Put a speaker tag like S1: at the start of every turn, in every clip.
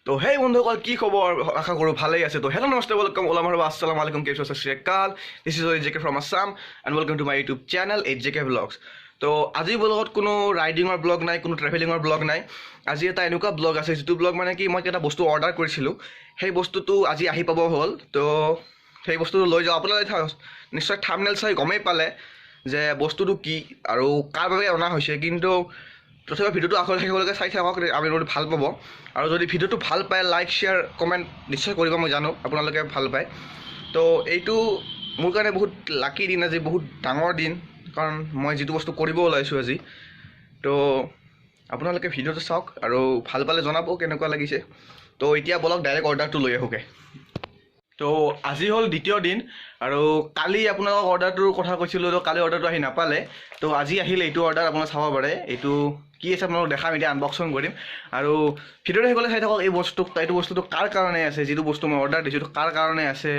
S1: তো হেই বন্ধুসকল, কি খবৰ? আশা কৰোঁ ভালেই আছে। তো হেল্ল' নমস্তে, welcome, ওলাম আৰু আসসালামু আলাইকুম, কেমছো, সত শ্ৰী আকাল। This is H J K from Assam and welcome to my YouTube channel H J K vlogs. তো আজি ব্লগত কোনো ৰাইডিঙৰ ব্লগ নাই, কোনো ট্ৰেভেলিঙৰ ব্লগ নাই। আজি এটা এনেকুৱা ব্লগ আছে যিটো ব্লগ মানে কি, মই এটা বস্তু অৰ্ডাৰ কৰিছিলোঁ, সেই বস্তুটো আজি আহি পাব হ'ল। তো সেই বস্তুটো লৈ যাওঁ। আপোনালোকে নিশ্চয় থাম্বনেইল চাই গমেই পালে যে বস্তুটো কি আৰু কাৰ বাবে অনা হৈছে, কিন্তু তথাপি ভিডিঅ'টো আগলৈ শেষলৈকে চাই থাকক, আপুনি ভাল পাব। আৰু যদি ভিডিঅ'টো ভাল পায় লাইক, শ্বেয়াৰ, কমেণ্ট নিশ্চয় কৰিব, মই জানো আপোনালোকে ভাল পায়। তো এইটো মোৰ কাৰণে বহুত লাকি দিন আজি, বহুত ডাঙৰ দিন, কাৰণ মই যিটো বস্তু কৰিব ওলাইছোঁ আজি। তো আপোনালোকে ভিডিঅ'টো চাওক আৰু ভাল পালে জনাব কেনেকুৱা লাগিছে। তো এতিয়া ব'লক ডাইৰেক্ট অৰ্ডাৰটো লৈ আহোঁগৈ। তো আজি হ'ল দ্বিতীয় দিন আৰু কালি আপোনালোকক অৰ্ডাৰটোৰ কথা কৈছিলোঁ, তো কালি অৰ্ডাৰটো আহি নাপালে। তো আজি আহিলে এইটো অৰ্ডাৰ, আপোনালোকে চাব পাৰে এইটো কি আছে, আপোনালোকক দেখাম, এতিয়া আনবক্সিং কৰিম। আৰু ভিডিঅ'টো শেষলৈ চাই থাকক, এইটো বস্তুটো কাৰ কাৰণে আছে, যিটো বস্তু মই অৰ্ডাৰ দিছোঁ এইটো কাৰ কাৰণে আছে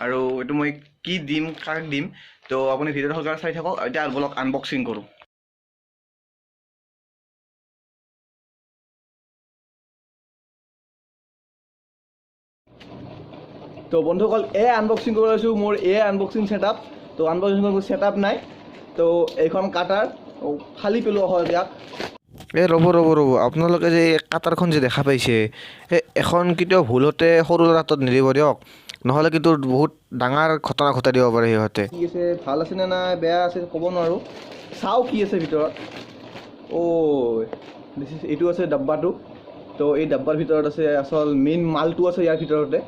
S1: আৰু এইটো মই কি দিম, কাক দিম। তো আপুনি ভিডিঅ'টো শেষলৈ চাই থাকক। এতিয়া ব'লক আনবক্সিং কৰোঁ। তো বন্ধুসকল, এই আনবক্সিং কৰিব লৈছোঁ মোৰ এই আনবক্সিং ছেটআপ। তো আনবক্সিং কৰিব ছেটআপ নাই, তো এইখন কাটাৰ ফালি পেলোৱা হয় ইয়াক।
S2: এই ৰ'ব ৰ'ব ৰ'ব, আপোনালোকে যে এই কাটাৰখন যে দেখা পাইছে, এই এখন কেতিয়াও ভুলতে সৰু ল'ৰাৰ হাতত নিদিব দিয়ক, নহ'লে কিন্তু বহুত ডাঙৰ ঘটনা ঘটাই দিব পাৰে সিহঁতে।
S1: কি আছে, ভাল আছে নে নাই বেয়া আছে ক'ব নোৱাৰোঁ, চাওঁ কি আছে ভিতৰত। অ' এইটো আছে ডাব্বাটো। তো এই ডাব্বাৰ ভিতৰত আছে আচল মেইন মালটো আছে ইয়াৰ ভিতৰতে।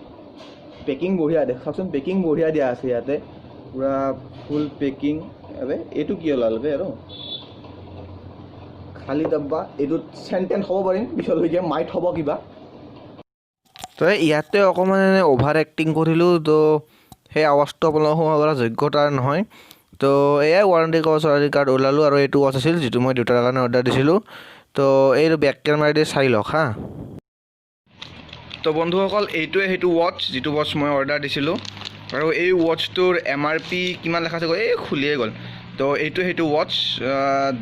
S1: পেকিং বঢ়িয়া, চাওকচোন পেকিং বঢ়িয়া দিয়া আছে ইয়াতে, পূৰা ফুল পেকিং। আবে এইটো কি ওলাল বে, আৰু খালী ডাব্বা। এইটোত চেণ্টেন হ'ব পাৰিম পিছলৈকে, মাইট হ'ব কিবা।
S2: তো ইয়াতে অকণমান এনে অভাৰ এক্টিং কৰিলোঁ, তো সেই আৱাজটো আপোনালোক শুনিব পৰা যোগ্যতা নহয়। তো এয়াই ৱাৰেণ্টি কাৰ্ড চোৱাৰেণ্টি কাৰ্ড ওলালোঁ আৰু এইটো ৱাচ আছিল যিটো মই দেউতাৰ কাৰণে অৰ্ডাৰ দিছিলোঁ। তো এইটো বেক কেমেৰা দি চাই লওক হা।
S1: তো বন্ধুসকল, এইটোৱে সেইটো ৱাচ যিটো ৱাচ মই অৰ্ডাৰ দিছিলোঁ। আৰু এই ৱাচটোৰ এম আৰ পি কিমান লেখা আছে, এই খুলিয়ে গ'ল। তো এইটো সেইটো ৱাচ,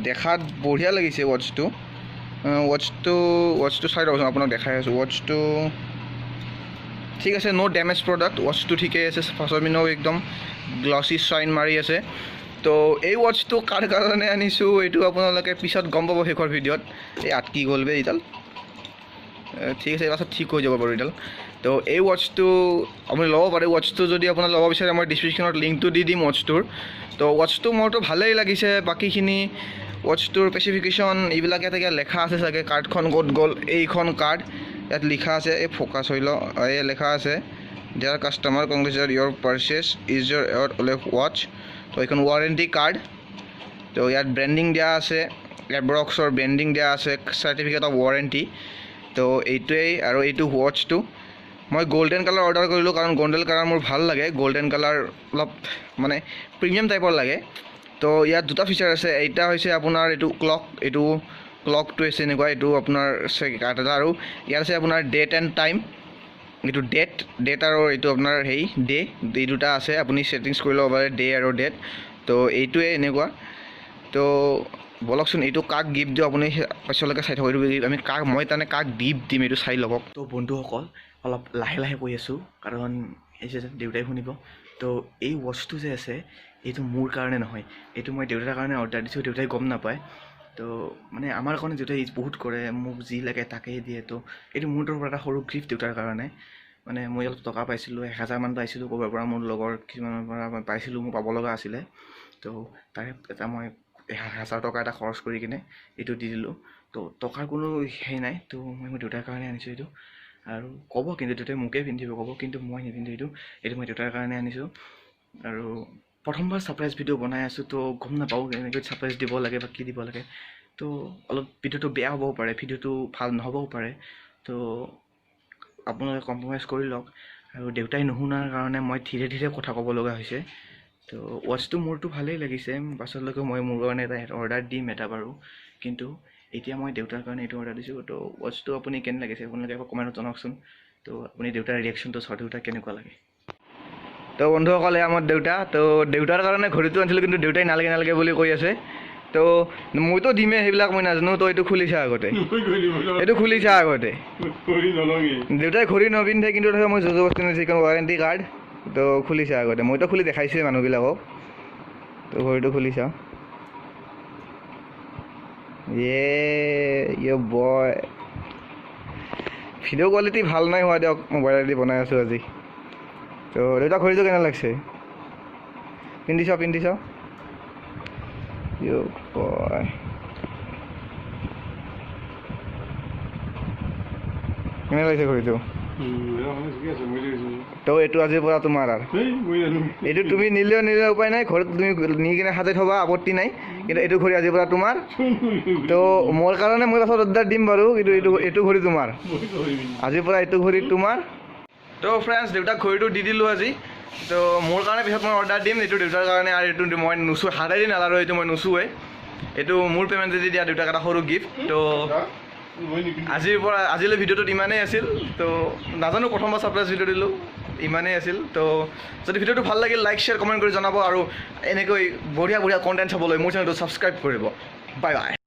S1: দেখাত বঢ়িয়া লাগিছে ৱাচটো। ৱাচটো চাই ৰ'বচোন, আপোনাক দেখাই আছোঁ ৱাচটো। ঠিক আছে, ন' ডেমেজ প্ৰডাক্ট, ৱাচটো ঠিকেই আছে, ফাৰ্ষ্টৰ পিনেও একদম গ্লছি শ্বাইন মাৰি আছে। তো এই ৱাচটো কাৰ কাৰণে আনিছোঁ এইটো আপোনালোকে পিছত গম পাব শেষৰ ভিডিঅ'ত। এই আটকি গ'ল বে এইডাল, ঠিক আছে, পাছত ঠিক হৈ যাব বাৰু এইডাল। তো এই ৱাচটো আপুনি ল'ব পাৰে। ৱাচটো যদি আপোনাৰ ল'ব বিচাৰে মই ডিছক্ৰিপশ্যনত লিংকটো দি দিম ৱাচটোৰ। তো ৱাচটো মোৰতো ভালেই লাগিছে, বাকীখিনি ৱাচটোৰ স্পেচিফিকেশ্যন এইবিলাক ইয়াতে কিবা লেখা আছে চাগে। কাৰ্ডখন ক'ত গ'ল, এইখন কাৰ্ড ইয়াত লিখা আছে, এই ফ'কাছ হৈ লওঁ, এই লেখা আছে dear customer congratulate your purchase is your Olev watch. তো এইখন ৱাৰেণ্টি কাৰ্ড। তো ইয়াত ব্ৰেণ্ডিং দিয়া আছে, এব্ৰক্সৰ ব্ৰেণ্ডিং দিয়া আছে, চাৰ্টিফিকেট অফ ৱাৰেণ্টি। তো এইটোৱেই। আৰু এইটো ৱাচটো মই গল্ডেন কালাৰ অৰ্ডাৰ কৰিলোঁ, কাৰণ গল্ডেন কালাৰ মোৰ ভাল লাগে, গল্ডেন কালাৰ অলপ মানে প্ৰিমিয়াম টাইপৰ লাগে। তো ইয়াত দুটা ফিচাৰ আছে, এইটা হৈছে আপোনাৰ এইটো ক্লক, এইটো ক্লকটো হৈছে এনেকুৱা, এইটো আপোনাৰ কাৰ্ড এটা। আৰু ইয়াত আছে আপোনাৰ ডেট এণ্ড টাইম, এইটো ডেট আৰু এইটো আপোনাৰ হেৰি ডে, এই দুটা আছে, আপুনি ছেটিংছ কৰি ল'ব পাৰে ডে আৰু ডেট। তো এইটোৱে এনেকুৱা। তো ব'লকচোন এইটো কাক গিফ্ট দিওঁ আপুনি পিছলৈকে চাই থাকক, এইটো আমি কাক, মই তাৰমানে কাক গিফ্ট দিম এইটো চাই ল'ব। তো বন্ধুসকল, অলপ লাহে লাহে কৈ আছোঁ কাৰণ এই যে দেউতাই শুনিব। তো এই ৱাচটো যে আছে এইটো মোৰ কাৰণে নহয়, এইটো মই দেউতাৰ কাৰণে অৰ্ডাৰ দিছোঁ, দেউতাই গম নাপায়। তো মানে আমাৰ কাৰণে দেউতাই বহুত কৰে, মোক যি লাগে তাকেই দিয়ে। তো এইটো মোৰ তৰফৰ পৰা এটা সৰু গিফ্ট দেউতাৰ কাৰণে। মানে মই অলপ টকা পাইছিলোঁ, 1000মান পাইছিলোঁ ক'ৰবাৰ পৰা, মোৰ লগৰ কিছুমানৰ পৰা মই পাইছিলোঁ, মোৰ পাব লগা আছিলে। তো তাৰে এটা মই 1000 টকা এটা খৰচ কৰি কিনে এইটো দি দিলোঁ। তো টকাৰ কোনো হেৰি নাই, তো মই মোৰ দেউতাৰ কাৰণে আনিছোঁ এইটো। আৰু ক'ব কিন্তু দেউতাই মোকেই পিন্ধিব ক'ব, কিন্তু মই নিপিন্ধো এইটো, এইটো মই দেউতাৰ কাৰণে আনিছোঁ। আৰু প্ৰথমবাৰ ছাৰপ্ৰাইজ ভিডিঅ' বনাই আছোঁ, তো গম নাপাওঁ কেনেকৈ ছাৰপ্ৰাইজ দিব লাগে বা কি দিব লাগে। তো অলপ ভিডিঅ'টো বেয়া হ'বও পাৰে, ভিডিঅ'টো ভাল নহ'বও পাৰে, তো আপোনালোকে কম্প্ৰমাইজ কৰি লওক। আৰু দেউতাই নুশুনাৰ কাৰণে মই ধীৰে ধীৰে কথা ক'ব লগা হৈছে। তো ৱাচটো মোৰতো ভালেই লাগিছে, পাছলৈকে মই মোৰ কাৰণে এটা অৰ্ডাৰ দিম এটা বাৰু, কিন্তু এতিয়া মই দেউতাৰ কাৰণে এইটো অৰ্ডাৰ দিছোঁ। তো ৱাচটো আপুনি কেনে লাগিছে আপোনালোকে এবাৰ কমেণ্টত জনাওকচোন। তো আপুনি দেউতাৰ ৰিয়েকশ্যনটো চাওক, দেউতাৰ কেনেকুৱা লাগে। তো বন্ধুসকল, এয়া আমাৰ দেউতা। তো দেউতাৰ কাৰণে ঘড়ীটো আনিছিলোঁ, কিন্তু দেউতাই নালাগে নালাগে বুলি কৈ আছে। তো মইতো দিমেই, সেইবিলাক মই নাজানো। তো এইটো খুলি চা আগতে, এইটো খুলি চা আগতে। দেউতাই ঘড়ী নপিন্ধে, কিন্তু তথাপিও মই জোৰ জবৰদস্তি আনিছোঁ, সেইখন ৱাৰেণ্টি কাৰ্ড। তো খুলি চা আগতে, মইতো খুলি দেখাইছোঁৱেই মানুহবিলাকক। তো ঘড়ীটো খুলি চাওঁ। ইয়ে বয়, ভিডিঅ' কোৱালিটি ভাল নাই হোৱা দিয়ক, মোবাইলেদি বনাই আছোঁ আজি। তো দেউতা, ঘড়ীটো কেনে লাগছে? পিন্ধি চাওঁ, পিন্ধি চাওঁ। বয়, কেনে লাগিছে ঘড়ীটো? তো এইটো আজিৰ পৰা তোমাৰ আৰু এইটো তুমি নিলেও নিলেও উপায় নাই, ঘৰত তুমি নি কিনে সাজাই থ'বা, আপত্তি নাই। কিন্তু এইটো ঘড়ী আজিৰ পৰা তোমাৰ। তো মোৰ কাৰণে মই পাছত অৰ্ডাৰ দিম বাৰু, কিন্তু এইটো ঘড়ী তোমাৰ, আজিৰ পৰা এইটো ঘড়ী তোমাৰ। তো ফ্ৰেণ্ডছ, দেউতাক ঘড়ীটো দি দিলোঁ আজি। তো মোৰ কাৰণে পিছত মই অৰ্ডাৰ দিম, এইটো দেউতাৰ কাৰণে। আৰু এইটো মই নুচো, হাতেদি নালাৰো, এইটো মই নুচোৱে। এইটো মোৰ পে'মেণ্টেদি দিয়া দেউতাক এটা সৰু গিফ্ট। তো আজিৰ পৰা আজিলৈ ভিডিঅ'টোত ইমানেই আছিল। তো নাজানো, প্ৰথমবাৰ ছাৰপ্ৰাইজ ভিডিঅ' দিলোঁ, ইমানেই আছিল। তো যদি ভিডিঅ'টো ভাল লাগিল, লাইক, শ্বেয়াৰ, কমেণ্ট কৰি জনাব আৰু এনেকৈ বঢ়িয়া বঢ়িয়া কণ্টেণ্ট চাবলৈ মোৰ চেনেলটো ছাবস্ক্ৰাইব কৰিব। Bye bye.